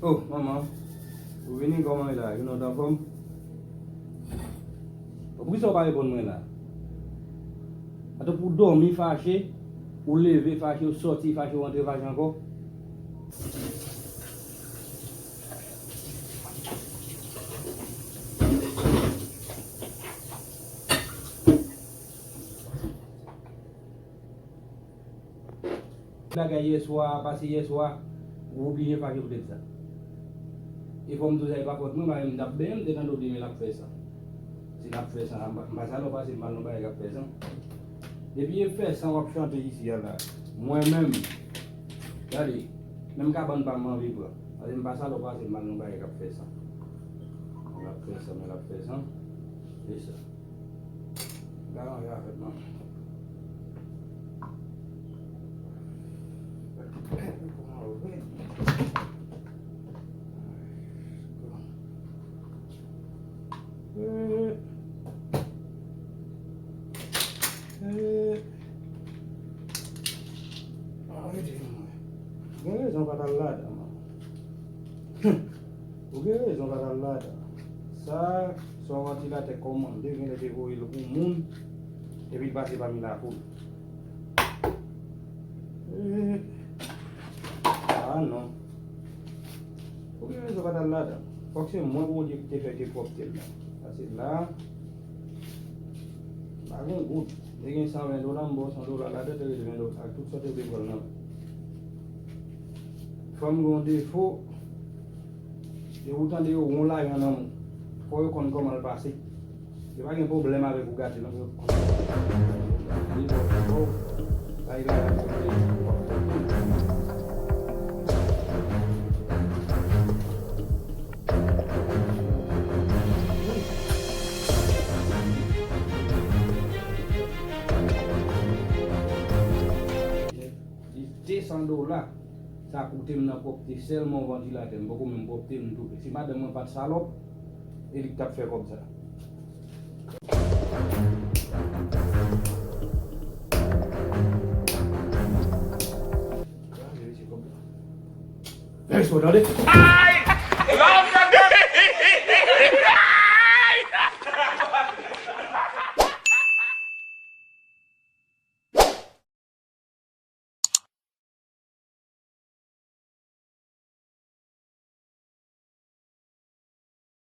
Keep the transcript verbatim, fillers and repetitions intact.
Oh, manman, ou vini, kòman w ye la? Vin, ou t anfòm? Bon, poukisa w pa reponn mwen la? Atò, pou w dòmi fache, ou leve fache, ou sòti fache, ou rantre fache ankò. Bagay yèswa, pase yèswa, ou oblije fache poutèt sa. E fò m di w sa, e pa fòt mwen, paske m t ap benyen, m te tande w di men l ap fè san. Si l ap fè san, m pa, m pa sa lè w pase m pral nan bagay k ap fè san. Depi e fè san w ap chante isi a la, mwen menm, gade, menm kabann pa m m anvi pran. Paske m pa sa lè w pase m pral nan bagay k ap fè san. Men l ap fè san, men l ap fè san. E sa. Ba manje avèk mwen. Gen rezon pa t al ladan, man. Ou gen rezon pa t al ladan. Sa, se yon vantilatè kòmande, genlè te voye l pou moun, epi l pase pami lakou l. Eh, ah non. Ou gen rezon pa t al ladan. Fòk se mwen Bondye ki te fè te pwòpte l la. Pase la, pa gen goud. Te gen san ven dola, m ba w san dola ladan, te rete ven dola. Ak tout sa te vle pran nan. Fanm gen yon defo, depi w tande yo won lajan nan men w, fò yo konn kòman l pase. Yo pa gen pwoblèm avèk ou gate, non, yo konn. Li bon, bon. Sa, li la, la, Li de san dola. Sa koute m nan pwòpte sèlman yon vantilatè. M poko menm pwòpte, m toufe. Si madanm mwen pa t salòp, e li k t ap fè kòb sa. Gade mesye kòb la. Mesye, tande. Ay!